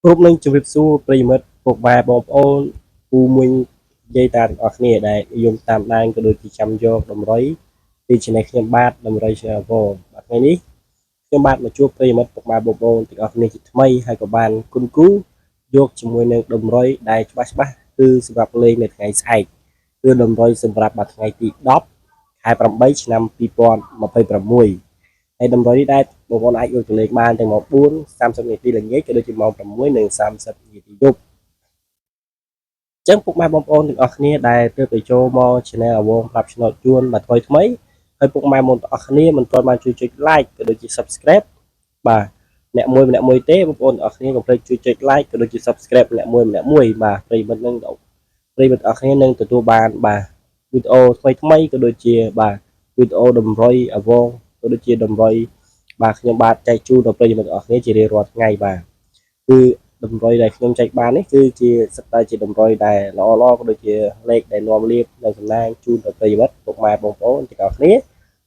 គ្រប់នឹងជម្រាបសួរប្រិយមិត្តពុកម៉ែបងប្អូនពូមួយយាយតាទាំងអស់គ្នាដែលនិយមតាមដានក៏ដូចជាចាំយកតម្រុយពី Channel ខ្ញុំបាទតម្រុយ Channel វបាទថ្ងៃនេះខ្ញុំបាទមកជួបប្រិយមិត្តពុកម៉ែបងប្អូនទាំងអស់គ្នាជាថ្មីហើយក៏បានគុណគូយកជាមួយនឹងតម្រុយដែលច្បាស់ច្បាស់គឺសម្រាប់លេងនៅថ្ងៃស្អែកគឺតម្រុយសម្រាប់បាទថ្ងៃទី10ខែ8ឆ្នាំ2026ហើយតម្រុយនេះដែរបងប្អូនអាចយកទៅលេងបានទាំងម៉ោង4:30នាទីល្ងាចក៏ដូចជាម៉ោង6:30នាទីយប់អញ្ចឹងពុកម៉ែបងប្អូនទាំងអស់គ្នាដែលទើបទៅចូលមក Channel អវងប្រាប់ឆ្នោតជួនបាទថ្មីថ្មីហើយពុកម៉ែបងប្អូនទាំងអស់គ្នាមិនទាន់បានជួយចុច like ក៏ដូចជា Subscribe បាទអ្នកមួយម្នាក់មួយទេបងប្អូនទាំងអស់គ្នាកុំភ្លេចជួយចុច like ក៏ដូចជា Subscribe ម្នាក់មួយម្នាក់មួយបាទប្រិយមិត្តនឹងប្រិយមិត្តទាំងអស់គ្នានឹងទទួលបានបាទវីដេអូថ្មីថ្មីក៏ដូចជាបាទវីដេអូតម្រុយអវងក៏ដូចជាតម្រុយបាទខ្ញុំបាទចែកជូនដល់ប្រិយមិត្តទាំងអស់គ្នាជារៀងរាល់ថ្ងៃបាទគឺតម្រុយដែលខ្ញុំចែកបាននេះគឺជាសិតតែជាតម្រុយដែលល្អល្អក៏ដូចជាលេខដែលនាំលាភនៅសំណាងជូនដល់ប្រិយមិត្តពុកម៉ែបងប្អូនទាំងអស់គ្នា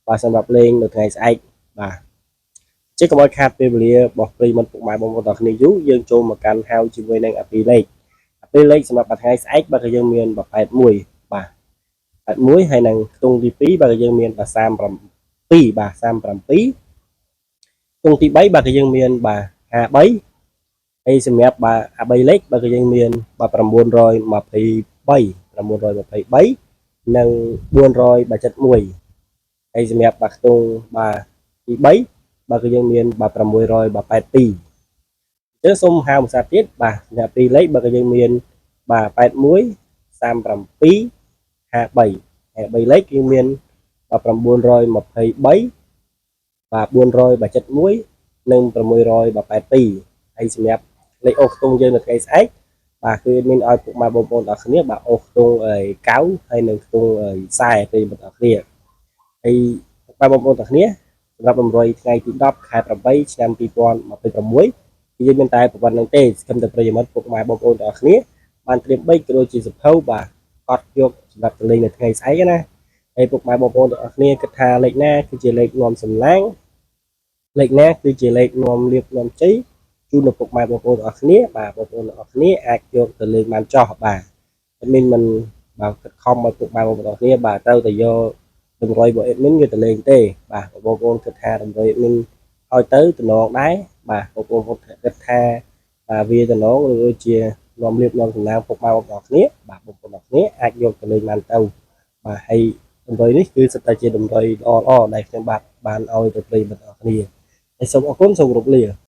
បាទសម្រាប់លេងនៅថ្ងៃស្អែកបាទជាកុំឲ្យខាតពេលវេលារបស់ប្រិយមិត្តពុកម៉ែបងប្អូនទាំងគ្នាយូរយើងចូលមកកាន់ហៅជាមួយនឹងអាពីលេខអាពីលេខសម្រាប់ថ្ងៃស្អែកបាទក៏យើងមានបាទ81បាទ81ហើយនឹងខ្ទង់ទី2បាទក៏យើងមានបាទ37បាទ37ខ្ទង់ទី3បាទក៏យើងមានបាទ53ហើយសម្រាប់បាទអា3លេខបាទក៏យើងមានបាទ923 923និង471ហើយសម្រាប់បាទខ្ទង់បាទទី3បាទគឺយើងមានបាទ600បាទ82អញ្ចឹងសូមហៅភាសាទៀតបាទសម្រាប់ពីលេខបាទក៏យើងមានបាទ81 37 53ហើយ3លេខគឺមានបាទ923បាទ471និង682ហើយសម្រាប់លេខអូសខ្ទង់យើងនៅថ្ងៃស្អែកបាទគឺមានឲ្យពុកម៉ែបងប្អូនទាំងអស់គ្នាបាទអូសខ្ទង់កៅហើយនិងខ្ទង់ខ្សែពេលបងប្អូនគ្នាហើយពុកម៉ែបងប្អូនទាំងគ្នាសម្រាប់តម្រុយថ្ងៃទី10ខែ8ឆ្នាំ2026គឺយើងមានតែប្រវត្តិនឹងទេសង្ឃឹមតែប្រិយមិត្តពុកម៉ែបងប្អូនទាំងអស់គ្នាបានត្រៀមប៊ិចក៏ដូចជាសភៅបាទកត់យកសម្រាប់ទៅលេងនៅថ្ងៃស្អែកណាហើយពុកម៉ែបងប្អូនទាំងអស់គ្នាគិតថាលេខណាគឺជាលេខនាំសំណាងលេខណាគឺជាលេខនាំលាភនាំជ័យជូនដល់ពុកម៉ែបងប្អូនទាំងអស់គ្នាបាទបងប្អូនទាំងអស់គ្នាអាចយកទៅលេងបានចោះបាទ admin មិនបាទគិតខំឲ្យពុកម៉ែបងប្អូនទាំងអស់គ្នាបាទត្រូវតែយកតម្រុយរបស់ admin យកទៅលេងទេបាទបងប្អូនគិតថាតម្រុយ admin ឲ្យទៅតំណងដែរបាទបងប្អូនគិតថាបាទវាតំណងឬដូចជានាំលាភនាំសំណាងពុកម៉ែបងប្អូនគ្នាបាទបងប្អូនទាំងគ្នាអាចយកទៅលេងបានទៅបាទហើយតម្រុយនេះគឺសិតតែជាតម្រុយល្អល្អដែលខ្ញុំបាទបានឲ្យទៅប្រិយមិត្តទាំងអស់គ្នាហើយសូមអរគុណសូមគោរពលា។